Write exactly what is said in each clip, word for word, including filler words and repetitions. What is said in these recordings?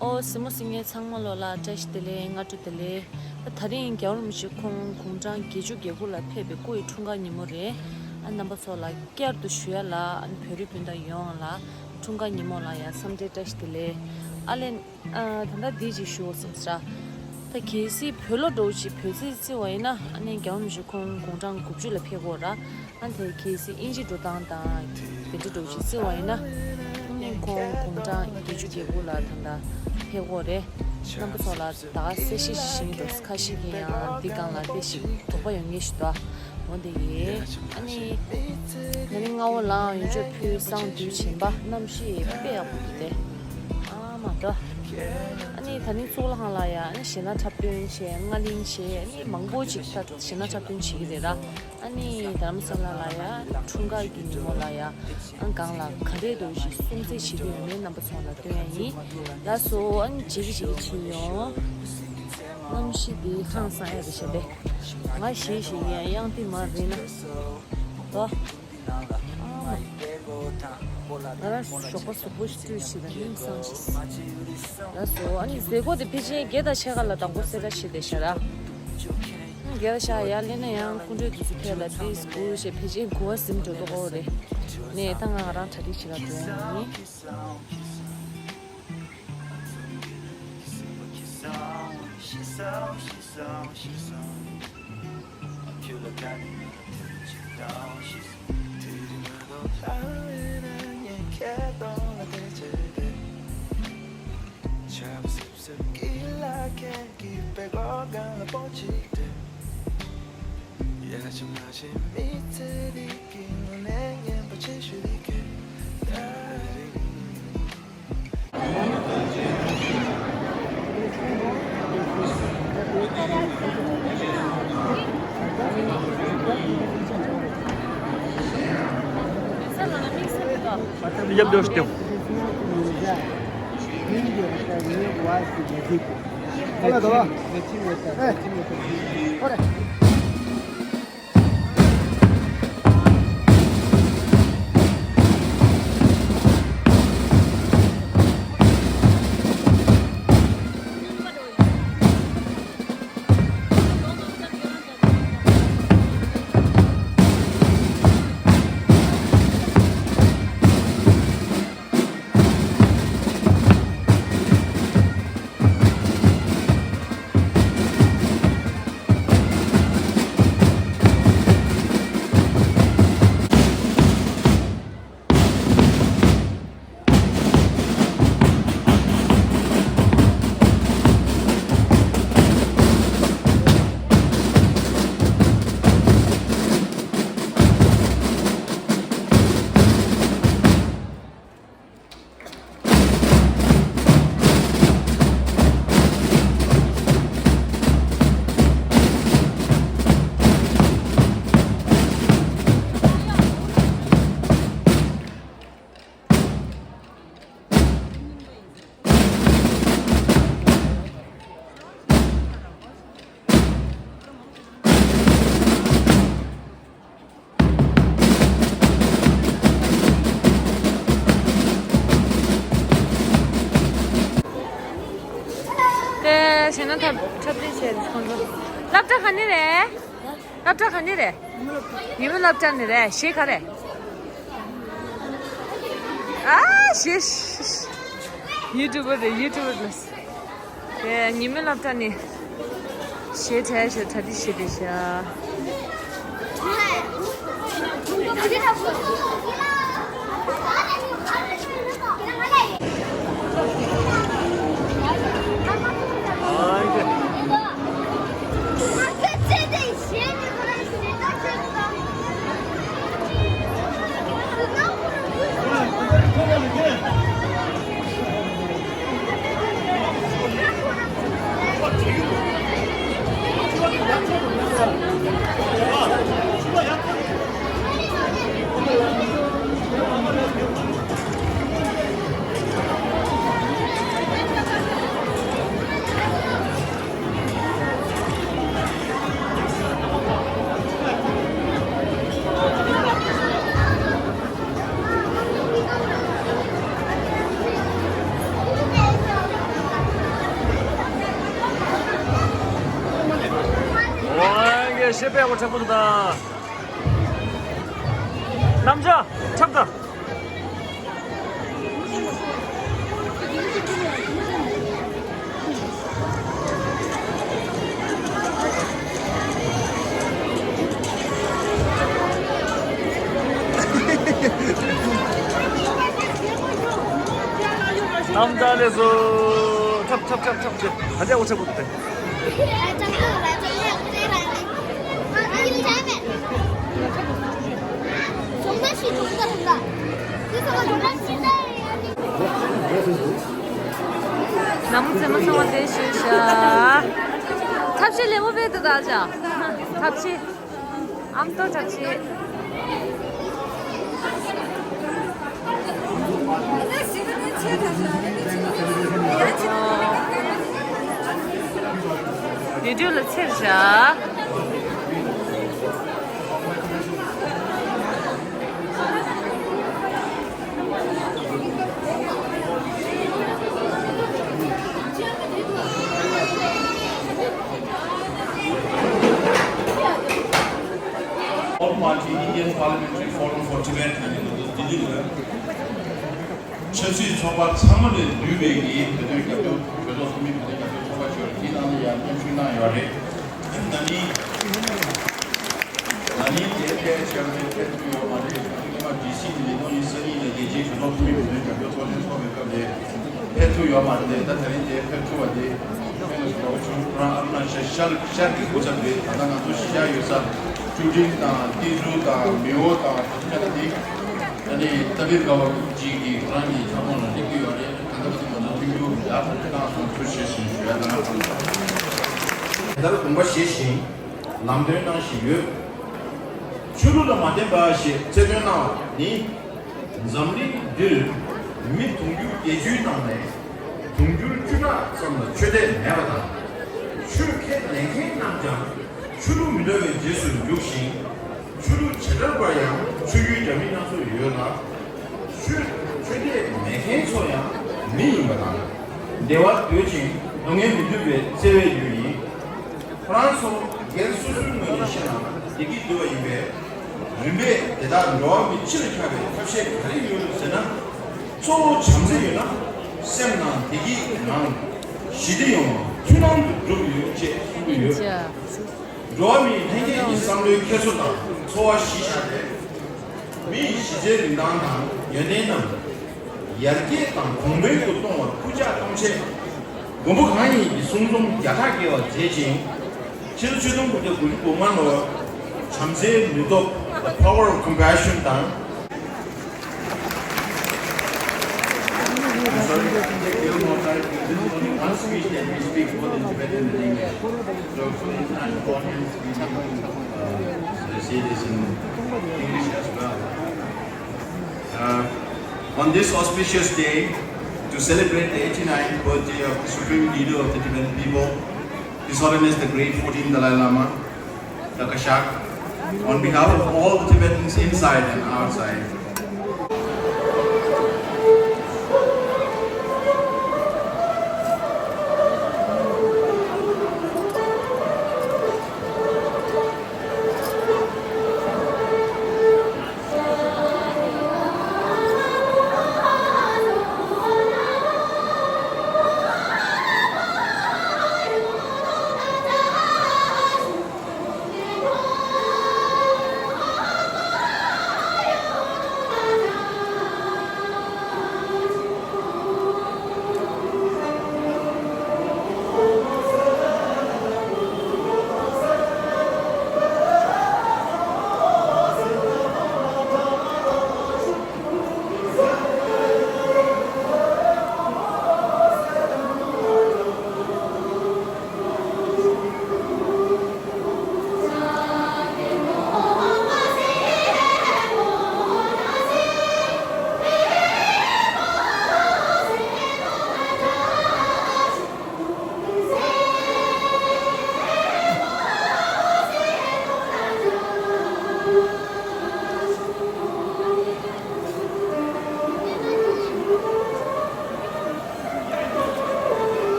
ཨོ་སྲིད་མོ་སྲིད་ངན་ཚང་མ་ལོ་ལ་བཀྲ་ཤིས་བདེ་ལེགས། སྔ་དྲོ་བདེ་ལེགས། ད་རིང་རྒྱལ་བ་རིན་པོ་ཆེ་ཁོང་དགུང་གྲངས་བརྒྱད་ཅུ་གྱ་དགུ་ལ་ཕེབས་པའི་སྐུ་ཡི་འཁྲུངས་སྐར་ཉིན་མོ་རེད། ཨ་རྣམ་པ་ཚོ་ལ་བསྐྱར་དུ་ཞུ་ཡ་ལ་ཨ་ནི་བོད་རིགས་སྤུན་ཟླ་ཡོངས་ལ་འཁྲུངས་སྐར་ཉིན་མོ་ལ་ཡ་འཚམས་འདྲི་བཀྲ་ཤིས་བདེ་ལེགས། ཨ་ལེ། ཨ་ད་ལྟ་འདི་ཅིག་ཞུ་བསམ་ས། ད་གལ་སྲིད་བོད་ལོ་འགྲོ་ཅིག་བོད་ཚེས་བརྩི་བ་ཡིན་ན་ཨ་ནི་རྒྱལ་བ་རིན་པོ་ཆེ་ཁོང་དགུང་གྲངས་དགུ་བཅུ་ལ་ཕེབས་ཀྱི་ཡོད་ར། ཨ་དེ་གལ་སྲིད་དབྱིན་ཇི་འགྲོ་སྟངས་དང་དེ་འདྲ་འགྲོ་ཅིག་བརྩི་བ་ཡིན་ན། ཨ་ནི་ཁོང་དགུང་གྲངས་བརྒྱད་ཅུ་གྱ་དགུ་ལ་ད་ལྟ་ཕེབས་ཀྱི་ཡོད་རེད། རྣམ་པ་ཚོ་ལ་ད་ག་གསལ་བཤད་ཞིག་ཞུ་འགྲོ། ཁ་ཤས་ཀྱིས་ཡང་འདི་སྒང་ལ་དཔེ་ཞིག་དོགས་པ་ཡོད་ངེས་ཤིག་འདུག་འོ་འདི་ཡིན། ཨ་ནི་ད་ནི་སྔ་བོ་ལའང་ཡོན་མཆོད་ཕུལ། གསང་འདུས་བྱོན་པ། གནམ་གཤིས་དཔེ་ཡག་པོ་འདུག་སྟེ། ཨ་མ་ད། ཨ་ནི་ད་ནི་གཙུག་ལག་ཁང་ལ་ཡ་ཨ་ནི་གཞས་སྣ་འཁྲབ་སྟོན་བྱས། རྔ་གླིང་བྱས། ཨ་ནི་མང་པོ་ཅིག་ད་གཞས་སྣ་འཁྲབ་སྟོན་བྱེད་ཀྱི་རེད་ར། ཨ་ནི་རྡ་རམ་ས་ལ་ལ་ཡ་འཁྲུངས་སྐར་གྱི་ཉིན་མོ་ལ་ཡ་ཨ་སྒང་ལ་ག་འདྲས་འདུག་ཞིག་སྲུང་བརྩི་བྱེད་ཀྱི་ཡོད་མེད་རྣམ་པ་ཚོ་ལ་སྟོན་ཡ་ཡིན། ལགས་སོ། ཨ་ནི་བྱེད་ཀྱི་བྱེད་ཀྱི་བྱེད་ཡོང་། གནམ་གཤིས་འདི་ཧང་སང་ཡ་རེད་ཤག་སྟེ། ང་གཞས་ཤིག་ཡང་དབྱངས་འདི་མར་རེད་ན་དོ། ང་རང་ཞོགས་པ་གཟུགས་པོ་ཞིག་བཏུས་ཤིག་ལ་སྙིང་སངས་ཤིག་ལགས་སོ། ཨ་ནི་མཛད་སྒོ་དེ་ཕལ་ཆེར་བརྒྱད་དང་ཕྱེད་ཀ་ལ་དང་པོ་གསལ་བསྒྲགས་ཞུས་བསྡད་ཤག་ར། བརྒྱད་དང་ཕྱེད་ཀ་ཡར་སླེབས་ན་ཡང་སྐུ་མགྲོན་དེ་ཚོ་ཕེབས་ལ་ཏིས་སྒུག་བྱས། ཕལ་ཆེར་དགུ་པ་ཟིན་འགྲོ་མདོག་ཁ་པོ་རེད། ནས་ད་ང་རང་གྲ་སྒྲིག་བྱེད་ག་འགྲོ་ཡ་ཡིན། དེ་གཞས་སྣ་འཁྲབ་འཁྲབ་སྟོན་བྱས་ཁོང་ཚོ། སློབ་གྲྭ་ག་ནས་རེད། སློབ་གྲྭ་ག་ནས་རེད། ཉི་མ་སློབ་གྲྭ་ནས་རེད། གཞས་ག་རེ། ཨ་གཞས། ཡུ་ཊུབ་པར་རེད། ཡུ་ཊུབ་པར་ལ། དེ་ཉི་མ་སློབ་གྲྭ་ནས་གཞས་འཁྲབ་ཞོར་གྲ་སྒྲིག་བྱས་བསྡད་ཤག་ཆེ་པའི་འོ་ཆག་པོ་དང་། རྣམ་འཇག་ཁྱབ་དང་། རྣམ་འཇག་ལས་བཟོ། ཁྱབ་ཁྱབ་ཁྱབ་ཁྱབ་ཅེས་ཨ་ཅག་འོ་ཆག་པོ་དང་། ནམ་ཚེ་མ་སོང་བ་དེ་ཤེས་ཤ། ཐབས་ཤེས་ལེགས་པོ་སྤེལ་འདུག་ད་ཅག་ཐབས་ཤེས། ཨམ་ཏོ་ཐབས་ཤེས། བི་ཌིའོ་ལ་ཚེར་བཞག All Party Indian Parliamentary Forum for Tibet and it was delivered. ཆབ་སྲིད་ཚོགས་པ་ཚང་མ་ནས་བསྡུས་པའི་གི་བོད་དོན་རྒྱབ་སྐྱོར་བོད་ཐོག་ཐུན་མིན་བོད་དོན་རྒྱབ་སྐྱོར་ཚོགས་པ་ཞིག་ཡོད་རེད། དེའི་ནང་ལ་ཡང་མཉམ་ཞུགས་གནང་ཡོད་རེད། ན་ནིང་ན་ནིང་དེ་ཕལ་ཆེར་ནས་ཕེབས་ཐུབ་ཡོད་མ་རེད། ད་ཐེངས་མ་ཌི་སི་ནས་ཉིས་སྟོང་ཉི་ཤུ་རྩ་གཉིས་ནས་རྒྱལ་སྤྱིའི་བོད་ཐོག་ཐུན་མིན་བོད་དོན་རྒྱབ་སྐྱོར་ཚོགས་ཆེན་ཚོགས་པའི་སྐབས་ནས་ཕེབས་ཐུབ་ཡོད་མ་རེད། ད་དེ་རིང་དེ་ཕེབས་ཐུབ་པ་དེ་ཕན་ལ་ཞུ་བ་བྱུང་། ཁོ་རང་ཨ་རུ་ན་ཤལ་ཤར་ཤར་གྱི་སྐུ་ཚབ་རེད། ད་ལྟ་ང་ཚོ་གཞིས་ཆགས་ཡོད་ས་ཀྲུའུ་ཀྲིན་དང་ཏི་ཀྲུ་དང་མེའོ་དང་དེ་ཚོ་ཆ་ལ་དེ་ད་ནི་ཏ་པིར་དགའ་བ་ཅིག་གིས་ཁོ་རང་གི་ཁྱབ་ཁོངས་ལ་སླེབས་ཀྱི་ཡོད་རེད། ད་ལྟ་བར་དུ་ང་ཚོ་མཐུན་འགྱུར་ཡག་ཐག་ཆོད་གནང་སོང་། ཐུགས་རྗེ་ཆེ་ཞུ་ཞུ་ཡ་དང་། དེ་ལྟར་དགོངས་པ་བཞེས་ཤིང་ལམ་སྟོན་གནང་བཞིན་ཡོད། ཆོས་ལུགས་ལ་མ་བརྟེན་པ་ཞེས་ཚེ་བརྟན་གནང་བ་ནི། འཛམ་གླིང་འདིར་མི་དུང་ཕྱུར་བརྒྱད་ཅུའི་ནང་ནས་དུང་ཕྱུར་བཅུ་ཕྲག་ཙམ་ལ་ཆོས་དད་མེད་པ་དང་། ཆོས་ཁས་ལེན་མཁན་རྣམས་ཀྱང་ཆོས་ལུགས་མི་འདྲ་བའི་རྗེས་སུ་འཇུག་ཅིང་། ཆོས་ལུགས་བྱེ་བྲག་པར་ཡང་ཆོས་བརྒྱུད་འདྲ་མིན་སྣ་ཚོགས་ཡོད་ལ། ཆོས་ཆོས་དད་མེད་མཁན་ཚོ་ཡང་མི་ཡིན་པ་དང་། བདེ་བ་འདོད་ཅིང་སྡུག་བསྔལ་མི་འདོད་པའི་བརྩེ་བའི་རྒྱུ་ཡིན། ཁོ་རང་ཚོ་སྒེར་སོ་སོའི་ངོས་ནས་བཤད་ན་བདེ་སྐྱིད་འདོད་པ་ཡིན་པས། རིམ་པས་དེ་དག་འགྲོ་བ་མི་སྤྱིར་ཁྱབ་པའི་ཐབས་ཤེས་ག་རེ་ཡོད་ཟེར་ན། གཙོ་བོ་བྱམས་བརྩེ་ཡོད་ན་སེམས་ནང་བདེ་སྐྱིད་ངང་ཞི་བདེ་ཡོང་བ་མཐུན་སྣང་དུ་འགྲོ་གི་ཡོད་ཅེས་གསུང་གི་ཡོད། འགྲོ་བ་མིའི་ལྷན་སྐྱེས་ཀྱི་བསམ་བློའི་འཁྱེར་སོ་དང་འཚོ་བ་གཞི་བཞག་སྟེ། མི་ཡི་གཞི་རྩའི་རིན་ཐང་དང་ཡོན་ཏན་རྣམས་ཡར་རྒྱས་དང་གོང་འཕེལ་དུ་གཏོང་བར་སྐུལ་ལྕག་གཏོང་ཆེད། མགོན་པོ་གང་ཉིད་ཀྱིས་གསུང་རྩོམ་བརྒྱ་ཕྲག་བརྒལ་བ་མཛད་ཅིང་། ཕྱི་ལོ་ཆིག་སྟོང་དགུ་བརྒྱ་དགུ་བཅུ་གོ་ལྔ་ལོར་བྱམས་བརྩེའི་ནུས་སྟོབས། The Power of Compassion དང་། I'm sorry, I can take little more time. This is only one speech that we speak both in Tibetan and English. So for the international audience, we need to uh, say this in English as well. Uh, on this auspicious day, to celebrate the eighty-ninth birthday of the Supreme Leader of the Tibetan people, His Holiness the Great fourteenth Dalai Lama, Dakashak, on behalf of all the Tibetans inside and outside,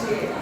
དཔེ་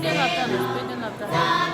སྟོན་སློབ་གྲྭ་ནས་དཔེ་སྟོན་སློབ་གྲྭ།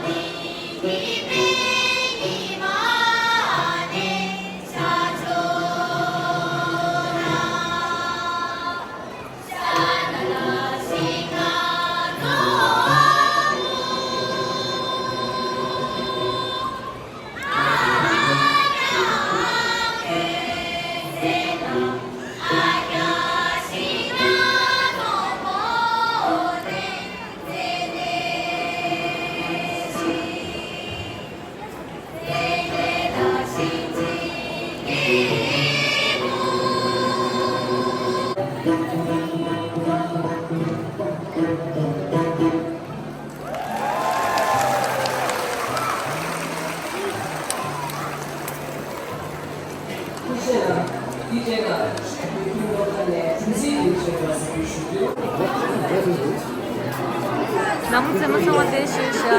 ནམ་ཚེ་མ་སོང་བ་དེ་ཞུ་ཤ།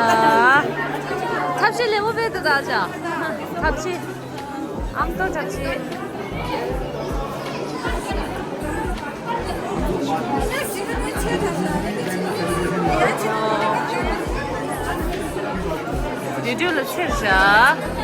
ཐབས་ཤེས་ལེགས་པོ་སྤེལ་འདུག་ད་ཆ། ཐབས་ཤེས། ཨམ་ཏོ་ཐབས་ཤེས། རེ་ཌིའོ་ལ་ཚེར་བཞག་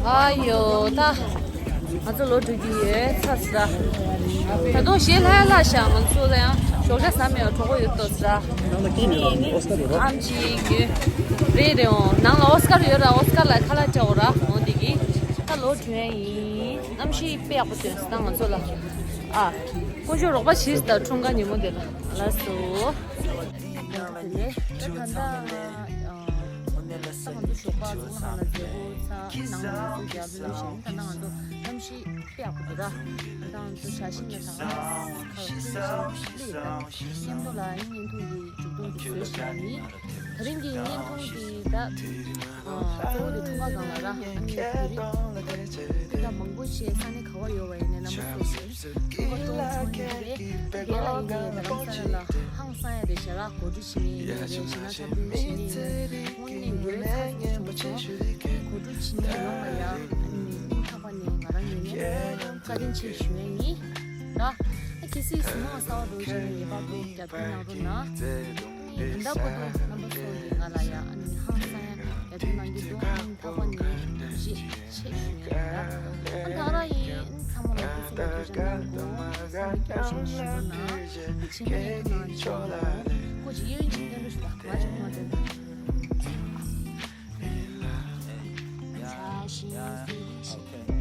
ཨ་ཡོ་ད། ང་ཚོ་ལོ་དྲུག་གི་ཡོད་ཚར་ཟ། ད་དུང་ཞེ་ལྷག་ལྷག་ཤག་ང་ཚོ་ལ་ཡང་ཞོགས་ཇ་ཟ་མེད་པ་གྲོགས་པོ་ཡོད་དོ་ཟ། ཨམ་ཆི་གི་རེད་རེད་འོང་། ནང་ལ་ཨོ་སི་ཀར་ཡོད་ར། ཨོ་སི་ཀར་ལ་ཁ་ལག་སྤྲད་འོ་ར་འོང་དེ་གི། ད་ལོ་དྲུག་ཡིན། གནམ་གཤིས་དཔེ་ཡག་པོ་སྟོན་ཟ་ང་ཚོ་ལ། ཨ། དཀོན་མཆོག་རོགས་པ་བྱེད་ཟ་འཁྲུངས་སྐར་ཉིན་མོ་དེ་ལ་ལ་སོ། ད་ལྟ་ང་ཚོ་ཞོགས་པ་ཚོ་ཧང་ལ་མཛད་སྒོ་ཚ་ནང་ལ་ཚོ་རྒྱབ་ལོས་བཞིན་ད་ལྟ་ང་ཚོ་གནམ་གཤིས་དཔེ་ཡག་པོ་འདུག་ར། ད་ང་ཚོ་བྱ་ཤིང་ལ་ད་ཁ་ལ་ཀུན་ཤིང་ལི་ད་མཉམ་དུ་ལ་ཡིན་བརྙན་ཐུང་གི་མཇུག་སྡོམ་གྱི་བཟོས་བཞག་ཡིན། ད་རིང་གི་བརྙན་ཐུང་འདི་ད་གཙོ་བོ་དེ་འཁྲུངས་སྐར་སྒང་ལ་ར་ཨ་ནི་དེ་རིང་ད་མང་པོ་ཆེ་ས་གནས་ག་བ་ཡོད་པ་ཡིན་ནའི་རྣམ་པ་ཚོ་ཁོ་ཏོ་ཁྲོ་ཡིན་པས་དེ་ལ་ཡིན་ནའི་རྡ་རམ་ས་ལ་ལ་ཧང་སང་ཡ་རེད་ཤག་ར། གོ་སྒྲིག་བྱེད་མཁན་ཡིན་ནའི་ཞེ་ན་འཁྲབ་སྟོན་བྱེད་མཁན་ཡིན་ནའི་དངོས་གནས་ཡོད་ཚ་ཚོ་བྱུང་སོང་། གོ་སྒྲིག་བྱེད་མཁན་ཡོངས་ལ་ཡ་ཨ་ནི་སྙིང་ཐག་པ་ནས་ང་རང་ངོས་ནས་བཀའ་དྲིན་ཆེ་ཞུ་ཡ་ཡིན་ར། ཨ་གལ་སྲིད་གཟིགས་མོ་གསར་པ་འགྲོ་བཞིན་ངེས་པར་དུ་རྒྱབ་སྐྱོར་གནང་རོགས་གནང་། ཨ་ནི་ད་ལྟ་བར་དུ་རྣམ་པ་ཚོ་གིས་ང་ལ་ཡ་ཨ་ནི་ཧང་སང་ཡ་རྒྱབ་སྐྱོར་གནང་གི་འདུག་ཨ་ནི་ཐག་པ་ནས་ཐུགས་རྗེ་ཆེ་ཞུ་ཡ་ཡིན་ར། ཨ་ད་ར་ཡིན་ཨ་ནི་ཚང་མ་ལ་སྐུ་ ད་ག་ད་མ་ག་ཡང་ན་དུས་བཞིན་ཁྱེད་ཀྱི་ཕྱོགས་ལ་ལས། སྐུ་མཁྱེན་ཡོན་ཅིག་བསྟན་རོགས་ཞུ་དང་། ང་ཅིག་ངོ་དེ་དང་།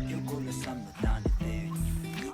You go to summer.